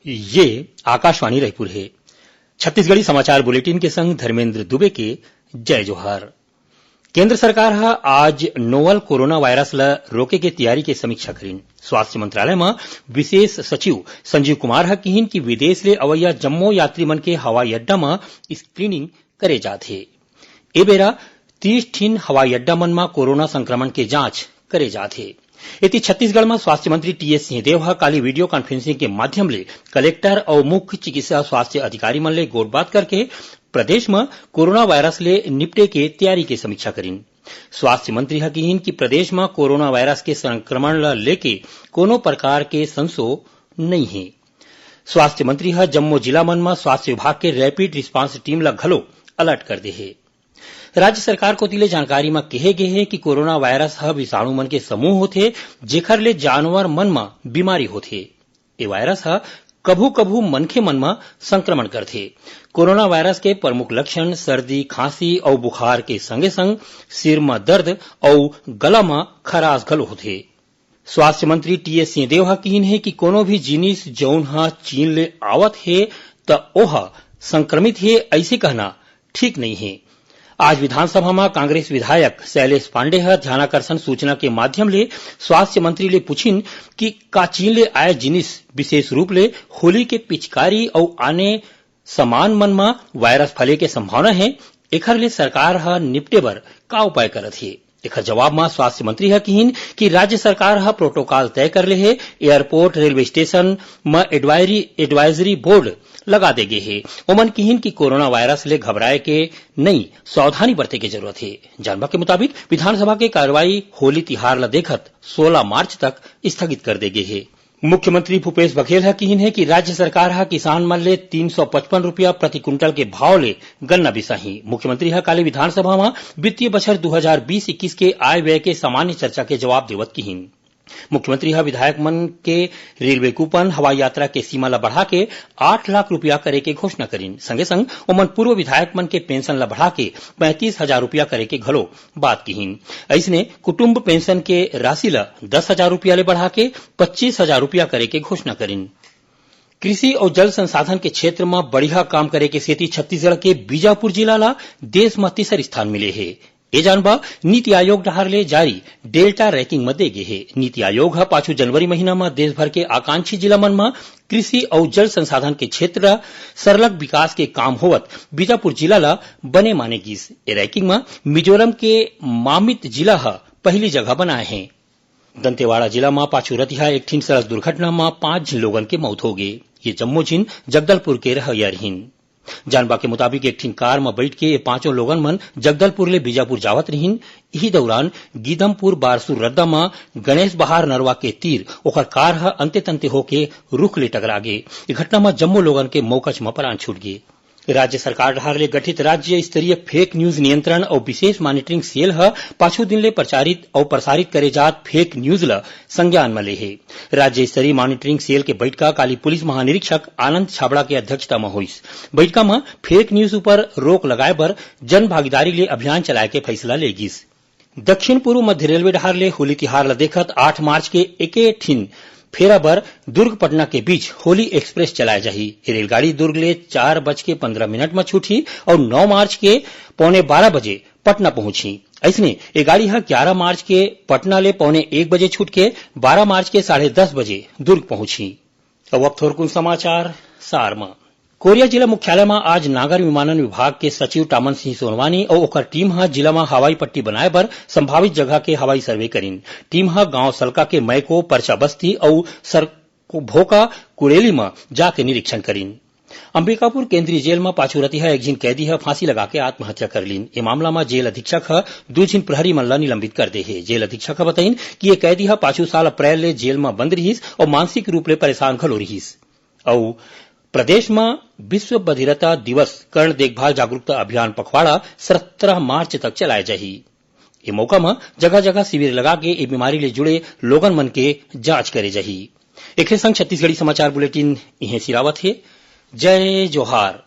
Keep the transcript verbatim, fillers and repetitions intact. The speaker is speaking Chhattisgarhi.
ये आकाशवाणी रायपुर हे। छत्तीसगढ़ी समाचार बुलेटिन के संग धर्मेंद्र दुबे के जय जोहार। केंद्र सरकार ह आज नोवल कोरोना वायरस ल रोके के तैयारी के समीक्षा करिन। स्वास्थ्य मंत्रालय म विशेष सचिव संजीव कुमार ह किहिन कि विदेश ले अवइया जम्मो यात्री मन के हवाई अड्डा म स्क्रीनिंग करे जात हे। ए बेरा तीस ठिन हवाई अड्डा मन म कोरोना संक्रमण के जांच करे जात हे। एती छत्तीसगढ़ म स्वास्थ्य मंत्री टीएस सिंहदेव ह काली वीडियो कॉन्फ्रेंसिंग के माध्यम ले कलेक्टर अउ मुख्य चिकित्सा स्वास्थ्य अधिकारी मन ले गोठबात करके प्रदेश म कोरोना वायरस ले निपटे के तैयारी के समीक्षा करिन। स्वास्थ्य मंत्री ह किहिन कि प्रदेश म कोरोना वायरस के संक्रमण ल लेके कोनो प्रकार के संसो नइ हे। स्वास्थ्य मंत्री ह जम्मो जिला मन म स्वास्थ्य विभाग के रैपिड रिस्पांस टीम ल घलो अलर्ट कर दे हे। राज्य सरकार कोति ले जानकारी म केहे गे हे कि कोरोना वायरस ह विषाणु मन के समूह होथे, जेखर ले जानवर मन म बीमारी होथे। ए वायरस ह कभू-कभू मनखे मन म संक्रमण करथे। कोरोना वायरस के प्रमुख लक्षण सर्दी, खांसी अउ बुखार के संगे-संग सिर म दर्द अउ गला म खराश घलो होथे। स्वास्थ्य मंत्री टीएस सिंहदेव ह किहिन हे कि कोनो भी जिनिस जउन ह चीन ले आवत हे, त ओह संक्रमित हे, अइसे कहना ठीक नइ हे। आज विधानसभा म कांग्रेस विधायक शैलेश पांडे ह ध्यानाकर्षण सूचना के माध्यम ले स्वास्थ्य मंत्री ले पूछिन कि का चीन ले आए जिनिस, विशेष रूप ले होली के पिचकारी अउ आने सामान मन म वायरस फैले के संभावना हे, एखर ले सरकार ह निपटे बर का उपाय करत हे? एखर जवाब म स्वास्थ्य मंत्री ह किहिन कि राज्य सरकार ह प्रोटोकॉल तय कर ले हे, एयरपोर्ट, रेलवे स्टेशन म एडवायरी, एडवाइजरी बोर्ड लगा दे गे हे। ओमन किहिन कि कोरोना वायरस ले घबराए के नइ, सावधानी बरते के जरूरत हे। जानबा के मुताबिक, विधानसभा के कार्रवाई होली तिहार ल देखत सोलह मार्च तक स्थगित कर दे गे हे। मुख्यमंत्री भूपेश बघेल ह किहिन हे कि राज्य सरकार ह किसान मन ले तीन सौ पचपन रुपया प्रति कुंटल के भाव ले गन्ना बिसाही। मुख्यमंत्री ह काली विधानसभा म वित्तीय बछर दू हजार बीस इक्कीस के आय व्यय के सामान्य चर्चा के जवाब देवत किहिन। मुख्यमंत्री ह विधायक मन के रेलवे कूपन, हवाई यात्रा के सीमा ल बढ़ा के आठ लाख रुपया करे के घोषणा करिन। संगे संग ओमन पूर्व विधायक मन के पेंशन ल बढ़ा के पैंतीस हजार रुपया करे के घलो बात किहिन। अइसने कुटुंब पेंशन के राशि ल दस हजार रुपया ले बढ़ा के पच्चीस हजार रुपया करे के घोषणा करिन। कृषि अउ जल संसाधन के क्षेत्र म बढ़िया काम करे के सेती छत्तीसगढ़ के बीजापुर जिला ल देश म तीसर स्थान मिले हे। ए जानबा नीति आयोग डहार ले जारी डेल्टा रैंकिंग म दे गे हे। नीति आयोग ह पाछू जनवरी महीना म देश भर के आकांक्षी जिला मन म कृषि अउ जल संसाधन के क्षेत्र ल सरलग विकास के काम होवत बीजापुर जिला ल बने माने गिस। ए रैंकिंग म मिजोरम के मामित जिला ह पहिली जगह बनाए हे। दंतेवाड़ा जिला म पाछू रतिहा एक ठिन सड़क दुर्घटना म पांच झिन लोगन के मौत हो गे। ये जम्मो झिन जगदलपुर के रहइया रिहिन। जानबा के मुताबिक, एक ठिन कार म बइठ के ये पांचों लोगन मन जगदलपुर ले बीजापुर जावत रिहिन। इही दौरान गीदमपुर बारसूर रद्दा म गणेश बहार नरवा के तीर ओकर कार ह अंते तंते होके रुख ले टकरा गे। ये घटना म जम्मो लोगन के मौकच म प्राण छूट गे। राज्य सरकार डहार ले गठित राज्य स्तरीय फेक न्यूज नियंत्रण अउ विशेष मॉनिटरिंग सेल ह पाछू दिन ले प्रचारित अउ प्रसारित करे जात फेक न्यूज ल संज्ञान म ले हे। राज्य स्तरीय मॉनिटरिंग सेल के बइठका काली पुलिस महानिरीक्षक आनंद छाबड़ा के अध्यक्षता म होइस। बइठका म फेक न्यूज उपर रोक लगाए बर जन भागीदारी ले अभियान चलाए के फैसला ले गिस। दक्षिण पूर्व मध्य रेलवे डहार ले होली तिहार ल देखत आठ मार्च के एके ठिन फेरा बर दुर्ग पटना के बीच होली एक्सप्रेस चलाए जाही। ये रेलगाड़ी दुर्ग ले चार बज के पंद्रह मिनट म छूटही अउ नौ मार्च के पौने बारह बजे पटना पहुंचही। अइसने ये गाड़ी ह ग्यारह मार्च के पटना ले पौने एक बजे छूट के बारह मार्च के साढ़े दस बजे दुर्ग पहुंचही। अब, अब थोरकुन समाचार सार म। कोरिया जिला मुख्यालय म आज नागर विमानन विभाग के सचिव टामन सिंह सोनवानी अउ ओकर टीम ह जिला म हवाई पट्टी बनाए बर संभावित जगह के हवाई सर्वे करिन। टीम ह गांव सलका के मैको, परचा बस्ती अउ सर-, भोका कुड़ेली म जाके निरीक्षण करिन। अंबिकापुर केंद्रीय जेल म पाछू रतिहा एक झिन कैदी ह फांसी लगा के आत्महत्या कर लीन। ए मामला म जेल अधीक्षक ह दू झिन प्रहरी मन ल निलंबित कर दे हे। जेल अधीक्षक ह बताइन कि ये कैदी ह पाछू साल अप्रैल ले जेल म बंद रिहिस अउ मानसिक रूप ले परेशान घलो रिहिस। अउ प्रदेश म विश्व बधिरता दिवस कर्ण देखभाल जागरूकता अभियान पखवाड़ा सत्रह मार्च तक चलाए जाही। ए मौका म जगह-जगह शिविर लगा के ए बीमारी ले जुड़े लोगन मन के जांच करे जाही। एखरे संग छत्तीसगढ़ी समाचार बुलेटिन इहें सिरावत हे। जय जोहार।